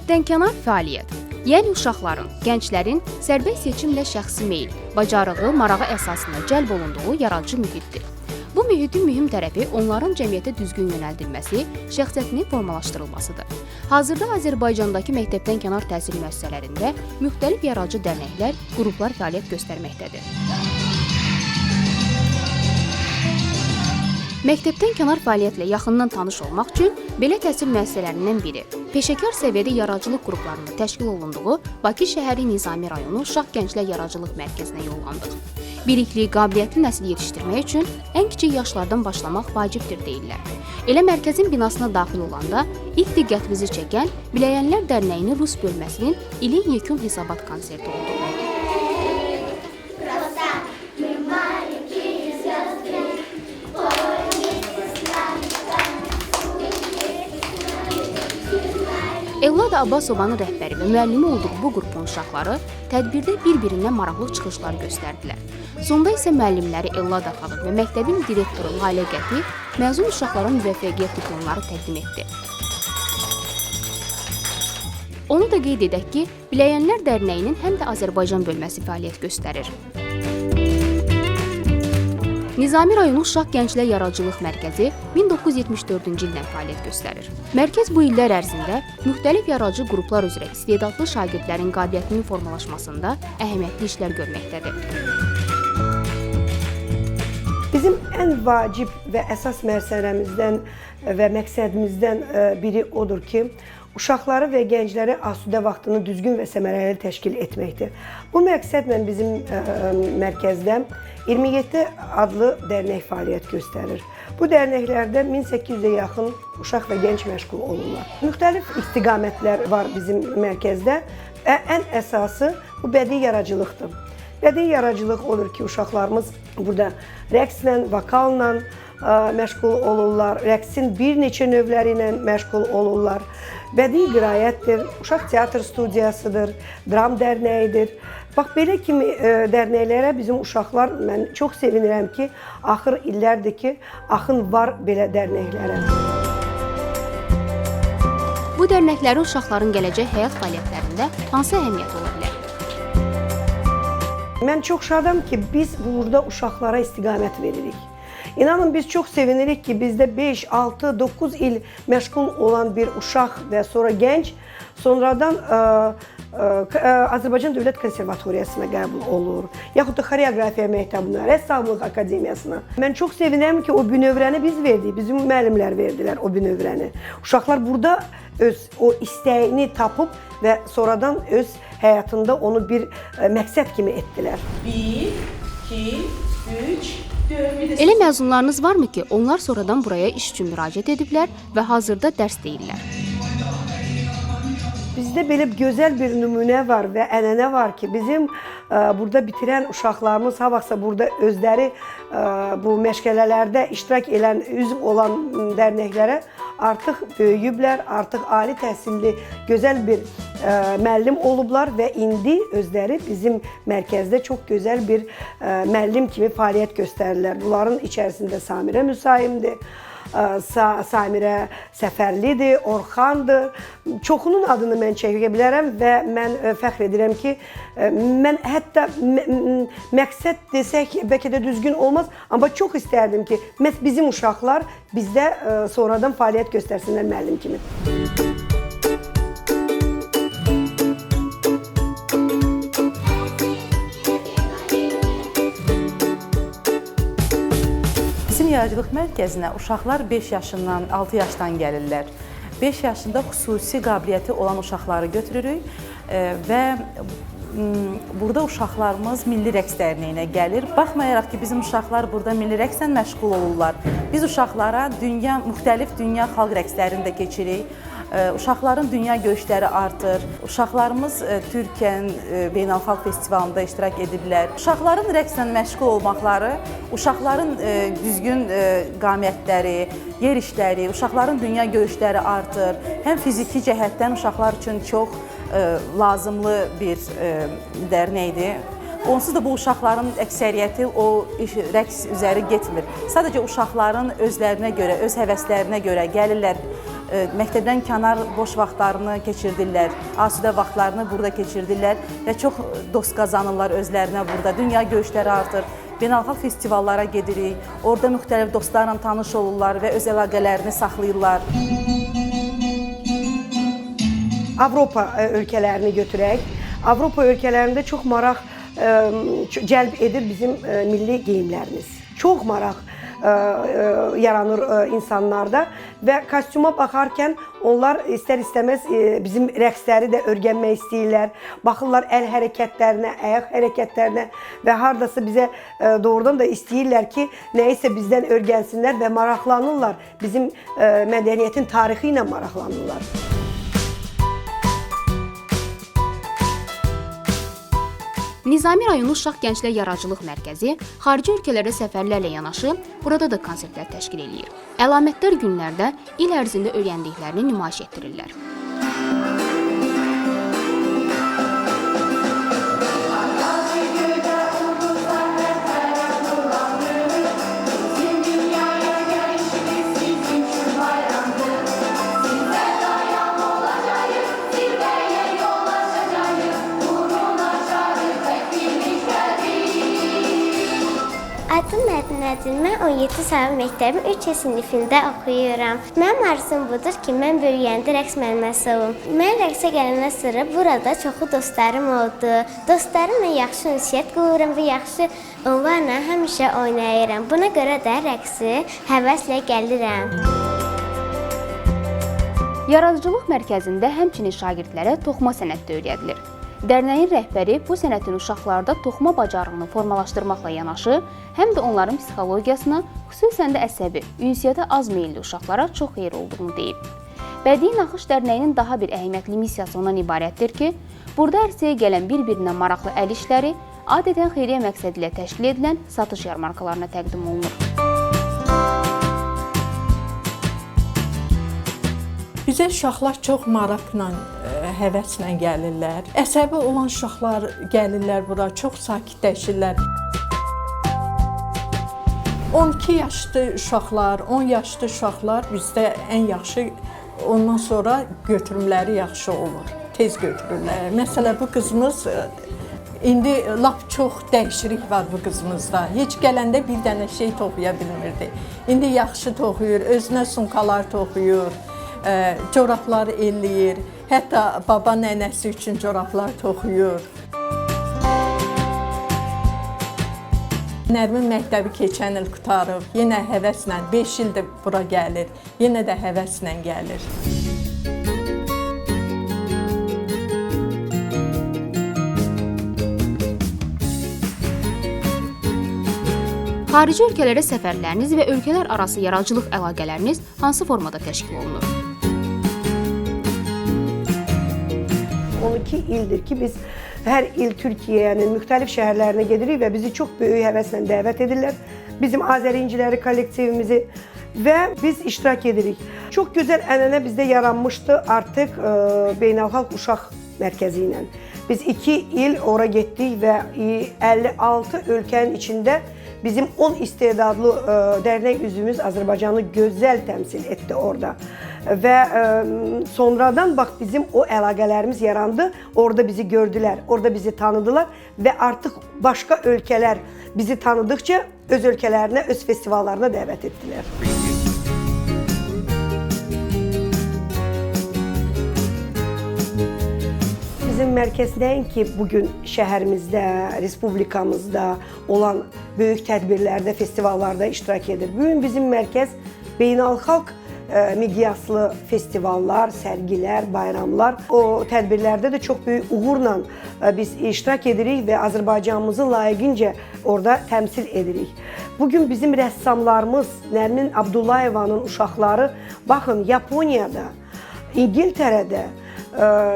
Məktəbdən kənar fəaliyyət, yəni uşaqların, gənclərin sərbəst seçimlə şəxsi meyl, bacarığı, marağı əsasında cəlb olunduğu yaradıcı mühitdir. Bu mühitin mühüm tərəfi onların cəmiyyətə düzgün yönəldilməsi, şəxsiyyətinin formalaşdırılmasıdır. Hazırda Azərbaycandakı məktəbdən kənar təhsil müəssisələrində müxtəlif yaradıcı dərnəklər, qruplar fəaliyyət göstərməkdədir. Məktəbdən kənar fəaliyyətlə yaxından tanış olmaq üçün belə təhsil müəssisələrindən biri, peşəkar səviyyədə yaradıcılıq qruplarının təşkil olunduğu Bakı şəhəri Nizami rayonu Uşaq Gənclər Yaradıcılıq Mərkəzinə yollandıq. Bilikli, qabiliyyətli nəsil yetişdirmək üçün ən kiçik yaşlardan başlamaq vacibdir deyirlər. Elə mərkəzin binasına daxil olanda ilk diqqətimizi çəkən Biləyənlər Dərnəyinin Rus bölməsinin ilin yekun hesabat konserti oldu. Ellada Abbasovanın rəhbəri və müəllimi olduğu bu qrupun uşaqları tədbirdə bir-birindən maraqlı çıxışlar göstərdilər. Sonda isə müəllimləri Ellada xanım və məktəbin direktoru Lalə Qəti məzun uşaqlara müvəffəqiyyət diplomları təqdim etdi. Onu da qeyd edək ki, Biləyənlər Dərnəyinin həm də Azərbaycan bölməsi fəaliyyət göstərir. Nizami rayonu Uşaq Gənclər Yaradıcılıq Mərkəzi 1974-cü ildən fəaliyyət göstərir. Mərkəz bu illər ərzində müxtəlif yaradıcı qruplar üzrə istedadlı şagirdlərin qabiliyyətinin formalaşmasında əhəmiyyətli işlər görməkdədir. Bizim ən vacib və əsas məsələmizdən və məqsədimizdən biri odur ki, uşaqları və gəncləri asudə vaxtını düzgün və səmərəli təşkil etməkdir. Bu məqsədlə bizim mərkəzdə 27 adlı dərnək fəaliyyət göstərir. Bu dərnəklərdə 1800-ə yaxın uşaq və gənc məşğul olurlar. Müxtəlif istiqamətlər var bizim mərkəzdə və ən əsası bu bədii yaradıcılıqdır. Bədii yaradıcılıq odur ki, uşaqlarımız burada rəqslə, vokalla məşğul olurlar, rəqsin bir neçə növləri ilə məşğul olurlar. Bədii qiraətdir, uşaq teatr studiyasıdır, dram dərnəyidir. Bax, belə kimi dərnəklərə bizim uşaqlar, mən çox sevinirəm ki, axır illərdir ki, axın var belə dərnəklərə. Bu dərnəklərin uşaqların gələcək həyat fəaliyyətlərində hansı əhəmiyyəti ola bilər? Mən çox şadam ki, biz burada uşaqlara istiqamət veririk. İnanın, biz çox sevinirik ki, bizdə 5, 6, 9 il məşğul olan bir uşaq və sonra gənc sonradan Azərbaycan Dövlət Konservatoriyasına qəbul olur, yaxud da xoreoqrafiya məktəbinə, rəssamlıq akademiyasına. Mən çox sevinirəm ki, o bünövrəni biz verdik, bizim müəllimlər verdilər o bünövrəni. Uşaqlar burada öz o istəyini tapıb və sonradan öz həyatında onu bir məqsəd kimi etdilər. 1, 2, 3, 4. Elə məzunlarınız varmı ki, onlar sonradan buraya iş üçün müraciət ediblər və hazırda dərs deyirlər? Bizdə belə gözəl bir nümunə var və ənənə var ki, bizim burada bitirən uşaqlarımız ha vaxtsa burada özləri bu məşğələlərdə iştirak edən, üzv olan dərnəklərə artıq böyüyüblər, artıq ali təhsilli gözəl bir müəllim olublar və indi özləri bizim mərkəzdə çox gözəl bir müəllim kimi fəaliyyət göstərirlər. Bunların içərisində Samirə Müsayimdir, Samirə Səfərlidir, Orxandır. Çoxunun adını mən çəkə bilərəm və mən fəxr edirəm ki, mən hətta məqsəd desək bəlkə də düzgün olmaz, amma çox istərdim ki, məhz bizim uşaqlar bizdə sonradan fəaliyyət göstərsinlər müəllim kimi. Bizim yaradıcılıq mərkəzinə uşaqlar 5 yaşından, 6 yaşdan gəlirlər. 5 yaşında xüsusi qabiliyyəti olan uşaqları götürürük və burada uşaqlarımız Milli Rəqs Dərnəyinə gəlir. Baxmayaraq ki, bizim uşaqlar burada milli rəqslə məşğul olurlar. Biz uşaqlara müxtəlif dünya xalq rəqslərini də keçirik. Uşaqların dünya görüşləri artır. Uşaqlarımız Türkiyənin beynəlxalq festivalında iştirak ediblər. Uşaqların rəqslə məşğul olmaqları, uşaqların düzgün qamətləri, yer işləri, uşaqların dünya görüşləri artır. Həm fiziki cəhətdən uşaqlar üçün çox lazımlı bir dərnəkdir. Onsuz da bu uşaqların əksəriyyəti o rəqs üzəri getmir. Sadəcə uşaqların özlərinə görə, öz həvəslərinə görə gəlirlər. Məktəbdən kənar boş vaxtlarını keçirdirlər, asudə vaxtlarını burada keçirdirlər və çox dost qazanırlar özlərinə burada. Dünya görüşləri artır, beynəlxalq festivallara gedirik, orada müxtəlif dostlarla tanış olurlar və öz əlaqələrini saxlayırlar. Avropa ölkələrini götürək. Avropa ölkələrində çox maraq cəlb edir bizim milli geyimlərimiz. Çox maraq yaranır insanlarda və kostyuma baxarkən onlar istər-istəməz bizim rəqsləri də öyrənmək istəyirlər. Baxırlar əl hərəkətlərinə, ayaq hərəkətlərinə və hardasa bizə doğrudan da istəyirlər ki, nəyisə bizdən öyrənsinlər və maraqlanırlar. Bizim mədəniyyətin tarixi ilə maraqlanırlar. Nizami rayonu Uşaq Gənclər Yaradıcılıq Mərkəzi xarici ölkələrə səfərlərlə yanaşı burada da konsertlər təşkil eləyir. Əlamətdar günlərdə il ərzində öyrəndiklərini nümayiş etdirirlər. Adım Mədinədir. Mən 17 saylı məktəbin 3 sinifində oxuyuram. Mənim arzum budur ki, mən böyüyəndə rəqs müəlliməsi olum. Mən rəqsə gələndən sonra burada çoxlu dostlarım oldu. Dostlarımla yaxşı ünsiyyət qururam və yaxşı onlarla həmişə oynayıram. Buna görə də rəqsi həvəslə gəlirəm. Yaradıcılıq mərkəzində həmçinin şagirdlərə toxuma sənəti öyrədilir. Dərnəyin rəhbəri bu sənətin uşaqlarda toxuma bacarığını formalaşdırmaqla yanaşı, həm də onların psixologiyasına, xüsusən də əsəbi, ünsiyyətə az meyilli uşaqlara çox xeyir olduğunu deyib. Bədii Naxış Dərnəyinin daha bir əhəmiyyətli missiyası ondan ibarətdir ki, burada ərsəyə gələn bir-birinə maraqlı əl işləri adətən xeyriyyə məqsədi ilə təşkil edilən satış yarmarkalarına təqdim olunur. Bizə uşaqlar çox maraqla, həvəslə gəlirlər. Əsəbi olan uşaqlar gəlirlər bura, çox sakitləşirlər. 12 yaşlı uşaqlar, 10 yaşlı uşaqlar bizdə ən yaxşı, ondan sonra götürümləri yaxşı olur, tez götürürlər. Məsələ bu qızımız, indi lap çox dəyişiklik var bu qızımızda. Heç gələndə bir dənə şey toxuya bilmirdi. İndi yaxşı toxuyur, özünə sumkalar toxuyur, corablar eləyir, hətta baba nənəsi üçün corablar toxuyur. Nərmin məktəbi keçən il qurtarıb, yenə həvəslə, 5 ildir bura gəlir, yenə də həvəslə gəlir. Xarici ölkələrə səfərləriniz və ölkələr arası yaradıcılıq əlaqələriniz hansı formada təşkil olunur? 12 ildir ki, biz hər il Türkiyənin müxtəlif şəhərlərinə gedirik və bizi çox böyük həvəslə dəvət edirlər. Bizim Azəri İnciləri kollektivimizi və biz iştirak edirik. Çox gözəl ənənə bizdə yaranmışdı artıq Beynəlxalq Uşaq Mərkəzi ilə. Biz 2 il ora getdik və 56 ölkənin içində bizim 10 istedadlı dərnək üzvümüz Azərbaycanı gözəl təmsil etdi orada. Və sonradan bax bizim o əlaqələrimiz yarandı, orada bizi gördülər, orada bizi tanıdılar və artıq başqa ölkələr bizi tanıdıqca öz ölkələrinə, öz festivallarına dəvət etdilər. Bizim mərkəz nəinki bugün şəhərimizdə, respublikamızda olan böyük tədbirlərdə, festivallarda iştirak edir. Bugün bizim mərkəz beynəlxalq miqyaslı festivallar, sərgilər, bayramlar. O tədbirlərdə də çox böyük uğurla biz iştirak edirik və Azərbaycanımızı layiqincə orada təmsil edirik. Bugün bizim rəssamlarımız, Nərmin Abdullayevanın uşaqları, baxın, Yaponiyada, İngiltərədə,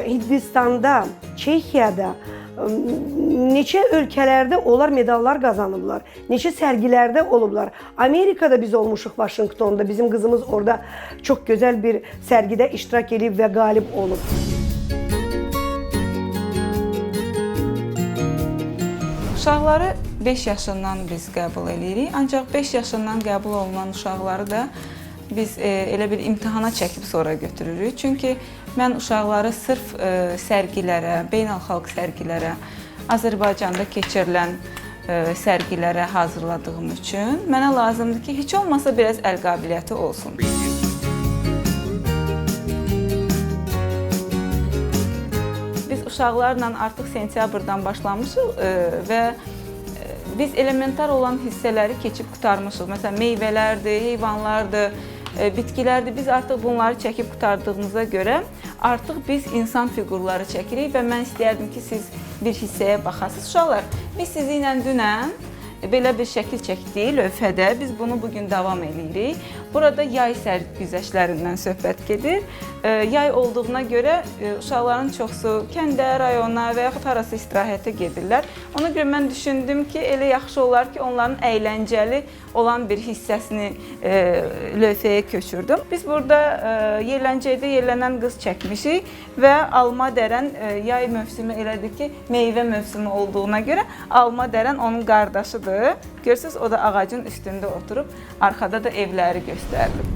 Hindistanda, Çexiyada, neçə ölkələrdə onlar medallar qazanıblar, neçə sərgilərdə olublar. Amerikada biz olmuşuq, Vaşinqtonda, bizim qızımız orada çox gözəl bir sərgidə iştirak edib və qalib olub. Uşaqları 5 yaşından biz qəbul edirik, ancaq 5 yaşından qəbul olunan uşaqları da biz elə bir imtahana çəkib sonra götürürük. Çünki mən uşaqları sırf sərgilərə, beynəlxalq sərgilərə, Azərbaycanda keçirilən sərgilərə hazırladığım üçün mənə lazımdır ki, heç olmasa biraz əl qabiliyyəti olsun. Biz uşaqlarla artıq sentyabrdan başlamışıq və biz elementar olan hissələri keçib qurtarmışıq. Məsələn, meyvələrdir, heyvanlardır, bitkilərdir. Biz artıq bunları çəkib qurtardığımıza görə artıq biz insan fiqurları çəkirik və mən istəyərdim ki, siz bir hissəyə baxasınız. Uşaqlar, biz sizinlə dünən belə bir şəkil çəkdik lövhədə. Biz bunu bugün davam edirik. Burada yay sərgüzəştlərindən söhbət gedir. Yay olduğuna görə uşaqların çoxsu kəndə, rayona və yaxud harasa istirahətə gedirlər. Ona görə mən düşündüm ki, elə yaxşı olar ki, onların əyləncəli olan bir hissəsini lövhəyə köçürdüm. Biz burada yerləncəkdə yerlənən qız çəkmişik və alma dərən yay mövsümü elədir ki, meyvə mövsümü olduğuna görə alma dərən onun qardaşıdır. Görürsünüz, o da ağacın üstündə oturub, arxada da evləri göstərilib.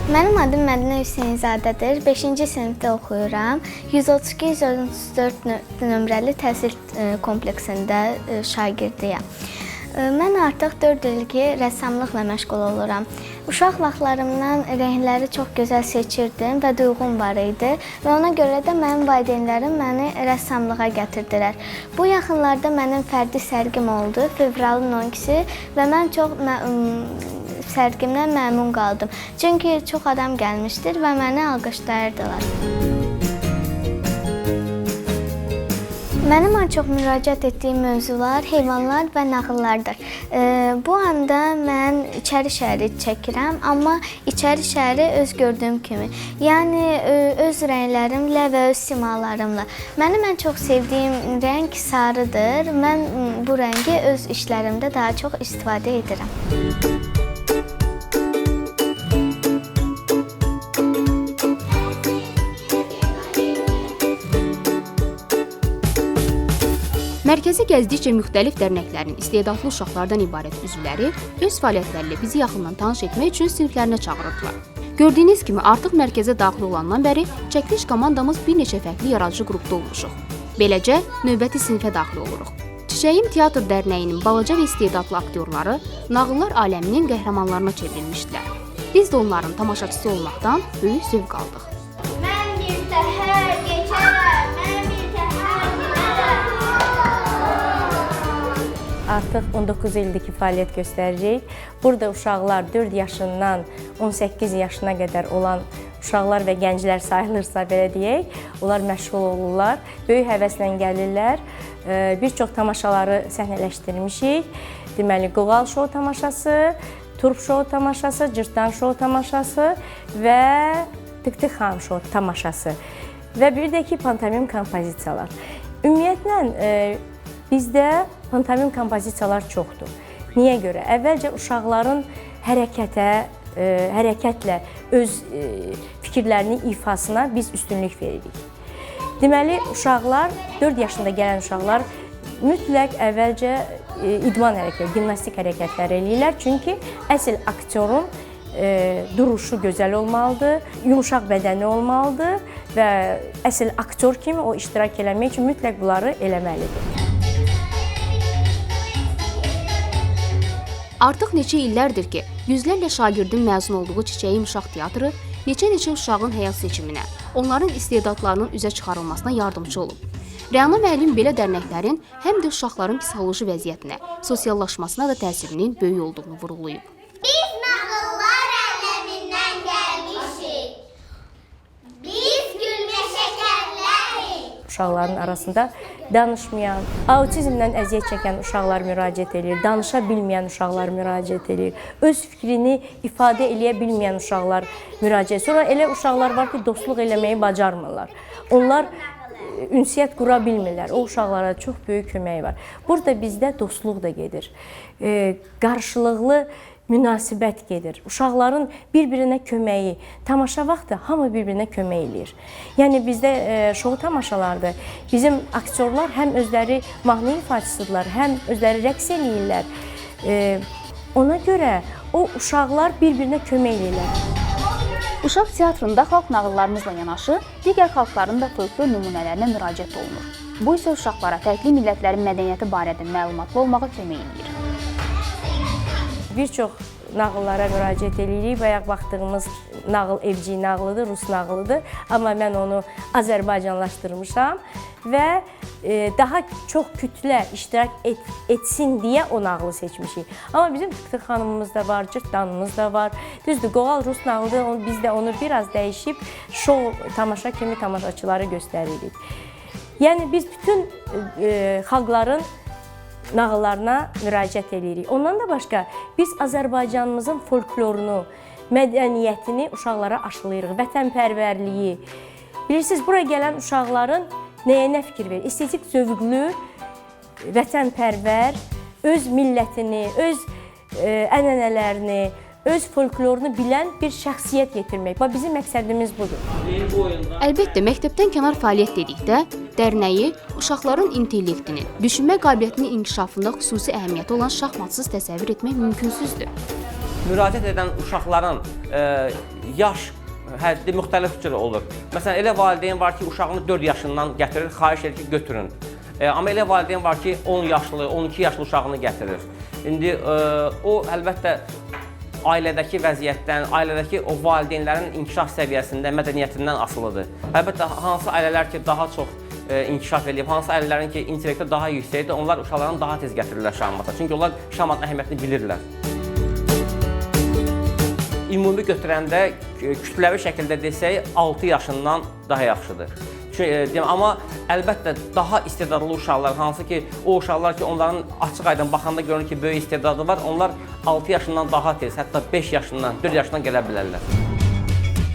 Mənim adım Mədinə Hüseynzadədir. 5-ci sinifdə oxuyuram. 132-134 nömrəli təhsil kompleksində şagirdiyəm. Mən artıq 4 il ki, rəssamlıqla məşğul oluram. Uşaq vaxtlarımdan rəngləri çox gözəl seçirdim və duyğum var idi və ona görə də mənim valideynlərim məni rəssamlığa gətirdilər. Bu yaxınlarda mənim fərdi sərgim oldu, fevralın 12-si və mən çox sərgimdən məmnun qaldım. Çünki çox adam gəlmişdir və məni alqışlayırdılar. Mənim ən çox müraciət etdiyim mövzular heyvanlar və nağıllardır. Bu anda mən İçəri şəhəri çəkirəm, amma İçəri şəhəri öz gördüyüm kimi. Yəni öz rənglərimlə və öz simalarımla. Mənim ən çox sevdiyim rəng sarıdır. Mən bu rəngi öz işlərimdə daha çox istifadə edirəm. Mərkəzi gəzdikcə müxtəlif dərnəklərin istedadlı uşaqlardan ibarət üzvləri öz fəaliyyətləri ilə bizi yaxından tanış etmək üçün siniflərinə çağırırdılar. Gördüyünüz kimi artıq mərkəzə daxil olandan bəri çəkiliş komandamız bir neçə fərqli yaradıcı qrupda olmuşuq. Beləcə, növbəti sinifə daxil oluruq. Çiçəyim Teatr Dərnəyinin balaca və istedadlı aktyorları nağıllar aləminin qəhrəmanlarına çevrilmişdilər. Biz də onların tamaşaçısı olmaqdan böyük zövq aldıq. Mən bir təhər keçərəm, mən bir təhər gedərəm. Artıq 19 ildir ki, fəaliyyət göstəririk. Burada uşaqlar 4 yaşından 18 yaşına qədər olan uşaqlar və gənclər sayılırsa, belə deyək, onlar məşğul olurlar, böyük həvəslə gəlirlər. Bir çox tamaşaları səhnələşdirmişik. Deməli, Qoğal şou tamaşası, Turp şou tamaşası, Cırtdan şou tamaşası və Tık-Tık xanım şou tamaşası və bir də ki, pantomim kompozisiyalar. Ümumiyyətlə, bizdə pantomim kompozisiyalar çoxdur. Niyə görə? Əvvəlcə uşaqların hərəkətlə öz fikirlərinin ifasına biz üstünlük veririk. Deməli, uşaqlar, 4 yaşında gələn uşaqlar mütləq əvvəlcə idman hərəkəti, gimnastik hərəkətləri eləyirlər. Çünki əsl aktyorun duruşu gözəl olmalıdır, yumuşaq bədəni olmalıdır və əsl aktyor kimi o iştirak eləmək üçün mütləq bunları eləməlidir. Artıq neçə illərdir ki, yüzlərlə şagirdin məzun olduğu Çiçəyim Uşaq Teatrı neçə-neçə uşağın həyat seçiminə, onların istedadlarının üzə çıxarılmasına yardımcı olub. Rəna müəllim belə dərnəklərin həm də uşaqların psixoloji vəziyyətinə, sosiallaşmasına da təsirinin böyük olduğunu vurğulayıb. Biz nağıllar aləmindən gəlmişik. Biz gülmə şəkərlərik. Uşaqların arasında danışmayan, autizmdən əziyyət çəkən uşaqlar müraciət eləyir, danışa bilməyən uşaqlar müraciət eləyir, öz fikrini ifadə eləyə bilməyən uşaqlar müraciət eləyir. Sonra elə uşaqlar var ki, dostluq eləməyi bacarmırlar. Onlar ünsiyyət qura bilmirlər. O uşaqlara çox böyük kömək var. Burada bizdə dostluq da gedir. Qarşılıqlı münasibət gedir. Uşaqların bir-birinə köməyi, tamaşa vaxtı hamı bir-birinə kömək eləyir. Yəni bizdə şou tamaşalardır. Bizim aktyorlar həm özləri mahnı ifaçısıdırlar, həm özləri rəqs eləyirlər. Ona görə o uşaqlar bir-birinə kömək eləyirlər. Uşaq teatrında xalq nağıllarımızla yanaşı, digər xalqların da folklor nümunələrinə müraciət olunur. Bu isə uşaqlara fərqli millətlərin mədəniyyəti barədə məlumatlı olmağa kömək eləyir. Bir çox nağıllara müraciət eləyirik. Bayaq baxdığımız nağıl evcik nağılıdır, rus nağılıdır. Amma mən onu Azərbaycanlaşdırmışam və daha çox kütlə iştirak etsin deyə o nağılı seçmişik. Amma bizim Tıktıq xanımımız da var, Cırtdanımız da var. Düzdür, Qoğal rus nağılıdır. Biz də onu biraz dəyişib şou, tamaşa kimi tamaşaçıları göstəririk. Yəni biz bütün xalqların nağıllarına müraciət eləyirik. Ondan da başqa biz Azərbaycanımızın folklorunu, mədəniyyətini uşaqlara aşılayırıq, vətənpərvərliyi. Bilirsiniz, bura gələn uşaqların nəyə nə fikir verir? Estetik zövqlü, vətənpərvər, öz millətini, öz ənənələrini, öz folklorunu bilən bir şəxsiyyət yetirmək. Bax, bizim məqsədimiz budur. Əlbəttə, məktəbdən kənar fəaliyyət dedikdə, dərnəyi uşaqların intellektinin, düşünmə qabiliyyətinin inkişafında xüsusi əhəmiyyəti olan şahmatsız təsəvvür etmək mümkünsüzdür. Müraciət edən uşaqların yaş həddi müxtəlif cür olur. Məsələn, elə valideyn var ki, uşağını 4 yaşından gətirir, xahiş edir ki, götürün. Amma elə valideyn var ki, 10 yaşlı, 12 yaşlı uşağını gətirir. İndi o əlbəttə ailədəki vəziyyətdən, ailədəki o valideynlərin inkişaf səviyyəsindən, mədəniyyətindən asılıdır. Əlbəttə, hansı ailələr ki, daha çox inkişaf eləyib, hansı ailələrin ki, intellekti daha yüksəkdir, onlar uşaqlarını daha tez gətirirlər şahmata. Çünki onlar şahmatın əhəmiyyətini bilirlər. Ümumi götürəndə kütləvi şəkildə desək, 6 yaşından daha yaxşıdır. Çünki, amma əlbəttə daha istedadlı uşaqlar, hansı ki, o uşaqlar ki, onların açıq-aydın baxanda görünür ki, böyük istedadı var, onlar 6 yaşından daha tez, hətta 5 yaşından, 4 yaşından gələ bilərlər.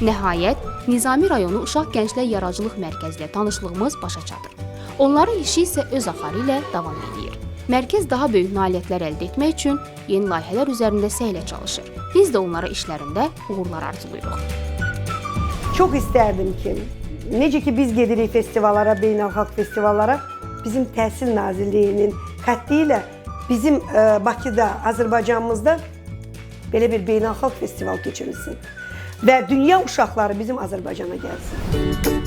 Nəhayət, Nizami rayonu Uşaq Gənclər Yaradıcılıq Mərkəzi ilə tanışlığımız başa çatır. Onların işi isə öz axarı ilə davam edir. Mərkəz daha böyük nailiyyətlər əldə etmək üçün yeni layihələr üzərində səylə çalışır. Biz də onlara işlərində uğurlar arzulayırıq. Çox istərdim ki, necə ki biz gedirik festivallara, beynəlxalq festivallara, bizim Təhsil Nazirliyinin xətti ilə bizim Bakıda, Azərbaycanımızda belə bir beynəlxalq festival keçirilsin və dünya uşaqları bizim Azərbaycana gəlsin.